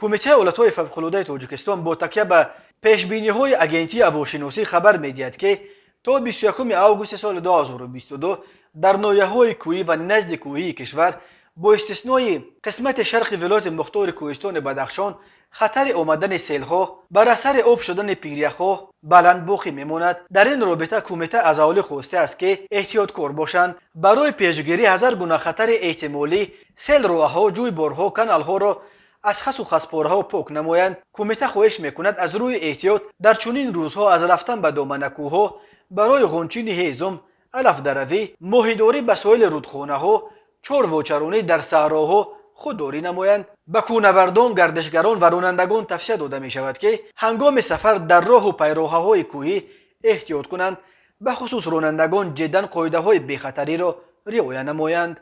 Кумитаи ҳолатҳои фавқулодаи Тоҷикистон бо такя ба пешбиниҳои Агентии ҳавошиносӣ хабар медиҳад, ки то 21 августи соли 2022 дар ноҳияҳои кӯҳӣ ва назди кӯҳии кишвар, бо истиснои қисмати шарқи вилояти мухтори Кӯҳистони Бадахшон, хатари омадани селҳо бар асари об шудани пиряхҳо баланд боқӣ мемонад. Дар ин робита кумита аз аҳолӣ хостааст, ки эҳтиёткор бошанд. Барои пешгирӣ аз ҳар гуна хатари эҳтимолӣ сел роҳҳо, ҷӯйборҳо, каналҳоро аз хасу хаспораҳо пок намоянд. Кумита хоҳиш мекунад, аз рӯи эҳтиёт дар чунин рӯзҳо аз рафтан ба доманакӯҳҳо барои ғунчини ҳезум, алафдаравӣ, моҳидорӣ, ба соҳили рудхонаҳо, чорвочаронӣ дар саҳроҳо худдорӣ намоянд. Ба кӯҳнавардон, гардишгарон ва ронандагон тавсия дода мешавад, ки ҳангоми сафар дар роҳу пайроҳаҳои кӯҳӣ эҳтиёт кунанд. Бахусус ронандагон ҷиддан қоидаҳои бехатариро риоя намоянд.